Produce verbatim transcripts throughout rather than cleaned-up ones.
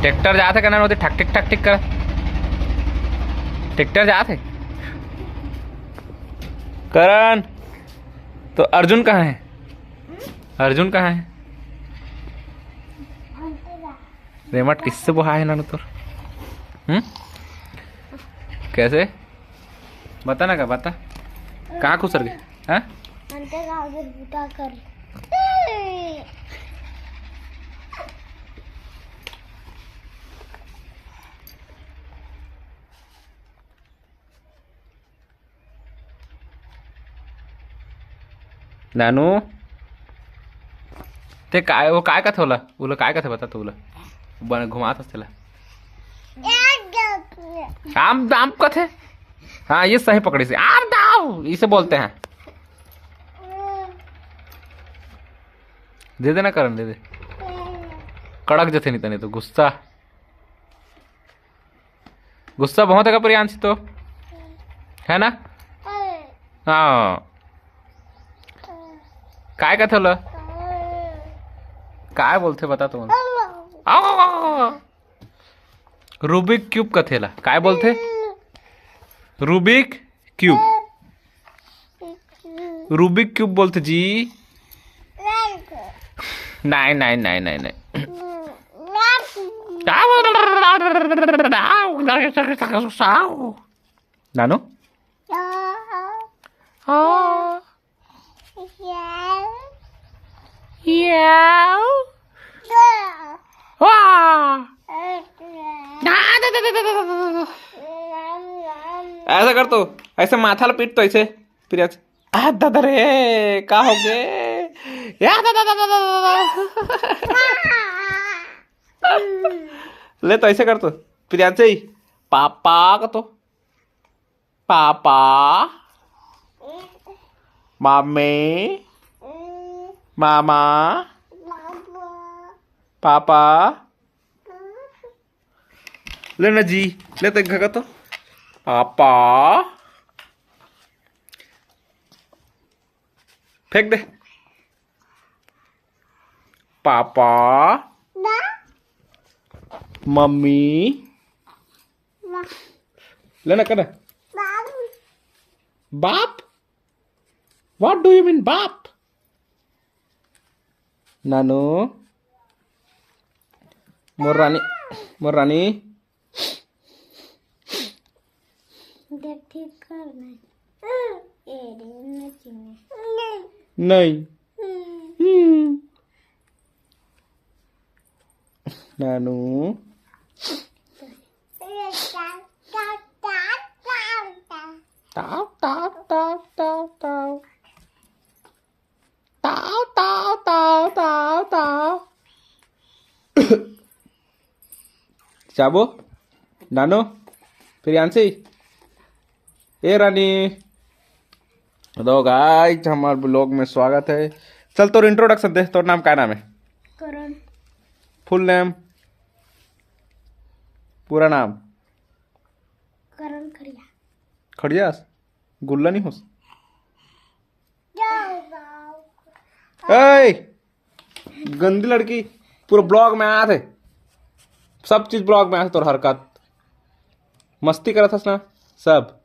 Tractor जात हे करण, ओदे ठक ठक ठक ठक कर। ट्रैक्टर जात हे। करण, तो अर्जुन कहाँ है? अर्जुन कहाँ है? रेमट किससे बोहा है नानू तोर? हम्म? कैसे? बता ना का, बता। कहाँ खुसर गए? हाँ? अंते का अगर बुता कर। नानू, ते काय, वो काय कथे ओला? ओला काय कथे बता तो ओला। बन घुमात हस तेला। आम दाम कथे। हाँ, ये सही पकड़े से। आम दाम इसे बोलते हैं। दे देना करण, दे दे। कड़क जथे नहीं तने तो गुस्सा। गुस्सा बहुत है का प्रियांशी तो, है ना? हाँ। काय कथे ओला? काय बोलथे बता तो। आओ। रूबिक क्यूब कथे ला काय बोलथे? Rubik cube. रूबिक क्यूब बोलथे जी। नहीं, नहीं, नहीं, नहीं, नहीं। नानू? हाँ। ऐसा कर तो, ऐसे माथा ला पीट तो ऐसे, प्रिया। आ दादा रे, का हो गे? या दादा, दादा, दादा, दादा। ले तो ऐसे कर तो, प्रियांशी, पापा का तो, पापा, मम्मी, मामा, पापा। ले ना जी, ले तो एक घगा तो। पापा। फेंक दे। पापा। मम्मी। ले ना, कर ना। बाप? What do you mean, बाप? नानू। मोर रानी, मोर रानी। देख, ठीक कर ना। ए रे, नचिने। नहीं। हम्म। नानू। ताव, ताव, ताव, ताव, ताव। ताव, ताव, ताव, ताव, ताव। चाबो, नानो, प्रियांशी, ए रानी। तो गाइस, हमार ब्लॉग में स्वागत है। चल, तोर इंट्रोडक्शन दे, तोर नाम का नाम है? करण। फुल नेम? पूरा नाम? करण खड़िया। खड़ियास? गुल्ला नहीं होस? ए, गंदी लड़की, पूरा ब्लॉग में आथे, सब चीज ब्लॉग में आथे। तोर हरकत, मस्ती करत हस ना, सब।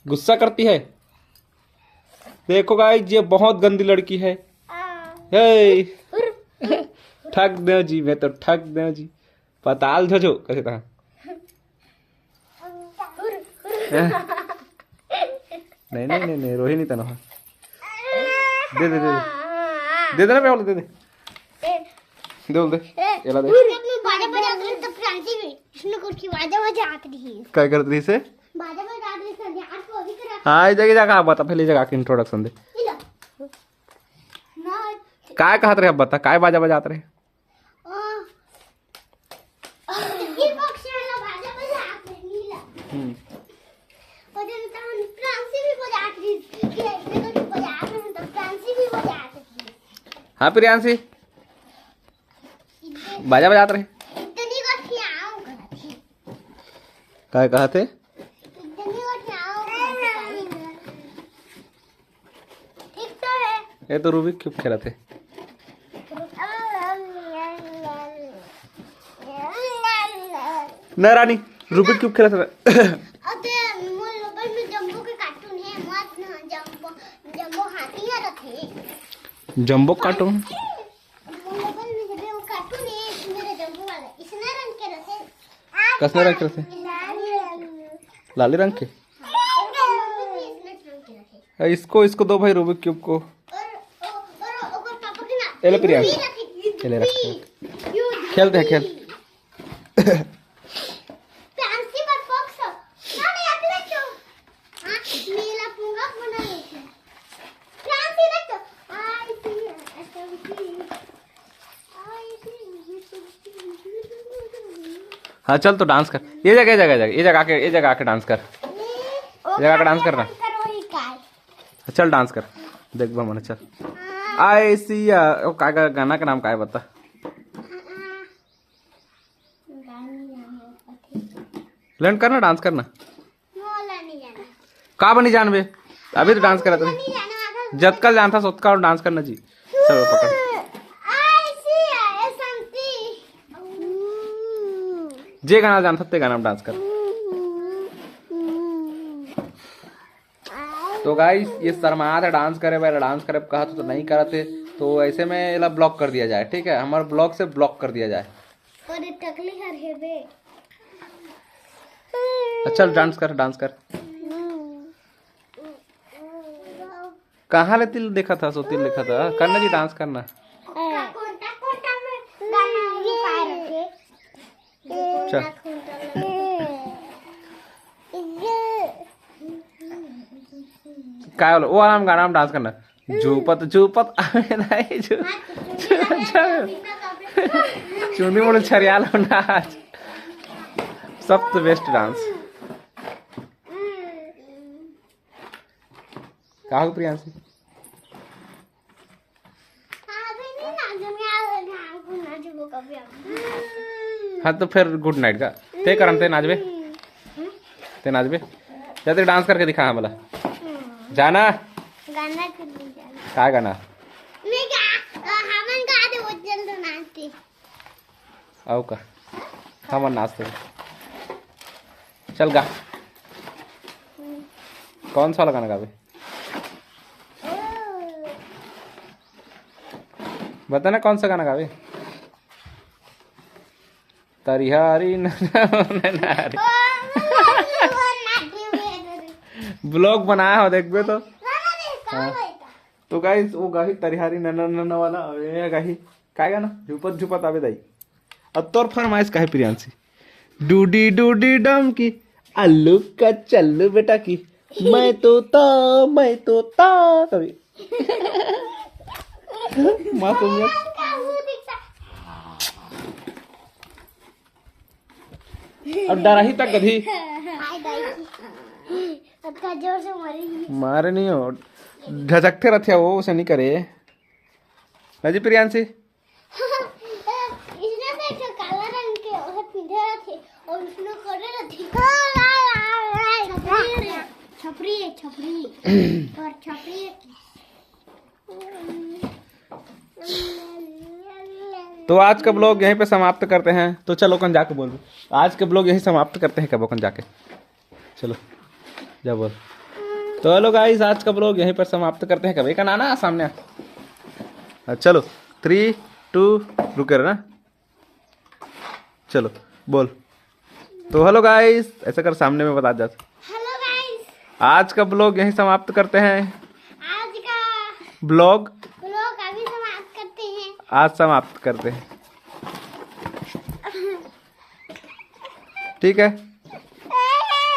गुस्सा करती है। देखो गाइस, ये बहुत गंदी लड़की है। हे, ठग दे जी, मैं तो ठग दे जी। पताल झो झो, कैसे था? नहीं, नहीं, नहीं, नहीं, रोहिणी तनो। दे दे, दे दे। दे दे ना, प्याला, दे दे। दे बोल दे। एला दे। बाजा बजा के तो प्रियांशी भी, इसने कुछ की बाजा बजा आती है। काय करत रही से? बाजा बजा आती है, यार को अभी करा। हाँ, ये जगह जाके आप बता, पहले जगह के इंट्रोडक्शन दे। ये लो। ना। काय कहत रहे, अब बता, काय बाजा बजात रहे? हम्म। हाँ प्रियांशी, बाजा बजात रहे। काय कहत हे? ठीक तो है। ये तो रूबिक क्यूब खेलत हे। न रानी, रूबिक क्यूब खेलत हे। अबे, मोर मोबाइल में जंबो के कार्टून है, मस्त ना, जंबो, जंबो हाथी आ रखे। जंबो कार्टून? मोर मोबाइल में जब वो कार्टून है, मेरे जंबो वाला, इसने रंग के रखे। कसने रंग के रखे? लाल रंग। लाली रंग के? हाँ, और जंबो भी इसने रंग के रखे। ए, इसको, इसको दो भाई रूबिक क्यूब को। और, और, और, और पापा के ना, ए ले प्रियांश। ये रखे, ये ले रखे। ये खेलते हैं, खेल। Fancy box. ना, नहीं, अभी रखो। हाँ, मेला पूरा बना लेते हैं। फैंसी रखो। आई सी, ऐसा भी। हाँ, चल तो डांस कर। ये जगह, ये जगह, ये जगह, ये जगह आके, ये जगह आके डांस कर। ये जगह आके डांस करना। करो ही काय। चल डांस कर। देख बा मन, चल। हाँ। आई सिया, ओ का, का गाना का नाम का है बता? हाँ, हाँ। गाना नहीं जाने। लेंट करना, डांस करना। मोला नहीं जाना। का बनी जानबे? अभी तो डांस करत रहे। नहीं जाना, आधा जतका जानता सोतका और डांस करना जी। चलो पकड़। आई सी आई एस एम टी। जे गाना जानता ते गाना में डांस कर। तो गाइस, ये शर्मात है डांस करे बर, डांस करे कहत तो नहीं करत है, तो ऐसे में एला ब्लॉक कर दिया जाए, ठीक है? हमारे ब्लॉग से ब्लॉक कर दिया जाए। अरे टकली हर हेबे। अच्छा, डांस कर, डांस कर। कहाँ ले तिल देखा था, सो तिल देखा था। करना जी, डांस करना। चल। काय बोलो, वो आराम गाना में डांस करना। झूपत, झूपत, आवे नहीं, झू-, झू-, झू-, चुनी मुड़ छरियाल नाच। सबसे बेस्ट डांस। का हो प्रियांशी? हाँ, तो फिर गुड नाइट का। ते करन, ते नाचबे? ते नाचबे? जा, ते डांस करके दिखा हमला। जाना। गाना के लिए जाना। का गाना? मैं गा-, अ, हमन गा दे, वो जल्द नाचते। आओ का? हमन नाचते। चल गा। कौन सा वाला गाना गाबे? बता ना, कौन सा गाना गाबे? तरिहारी नन्ना नन्ना रे। ब्लॉग बनाया हो, देखबे तो। हाँ। तो गाइस, वो गाही तरिहारी नन्ना नन्ना वाला, अउ ये गाही काय गाना, झुपत झुपत आबे दाई। अब तोर फरमाइश का हे प्रियांशी? डूडी डूडी डम की, आलू का चल्लू बेटा की, मैं तोता, मैं तोता। कभी मासूमियत। अब डराही तक कभी। अतका जोर से मारेगी। मारे नहीं हो, झझकते रहते हो, उसे नहीं करे। ना जी प्रियांशी। इसने तो एक ठो काला रंग के ओहे पिंधे रथे अउ उसने करे रथे। छपरी है, छपरी है, छपरी है। और छपरी है। तो आज का ब्लॉग यहीं पे समाप्त करते हैं। तो चलो, कन जाके बोल, आज का ब्लॉग यहीं समाप्त करते हैं, कबो कन जाके। चलो, जा बोल। तो हेलो गाइस, आज का ब्लॉग यहीं पर समाप्त करते हैं। कभी का नाना सामने आ। हाँ, चलो, थ्री, टू, रुके रहे ना। चलो, बोल। तो हेलो गाइस, ऐसा कर सामने में बता जा। हेलो गाइस। आज का ब्लॉग यहीं समाप्त करते हैं। आज का ब्लॉग ब्लॉग अभी समाप्त करते हैं। आज समाप्त करते हैं। ठीक है।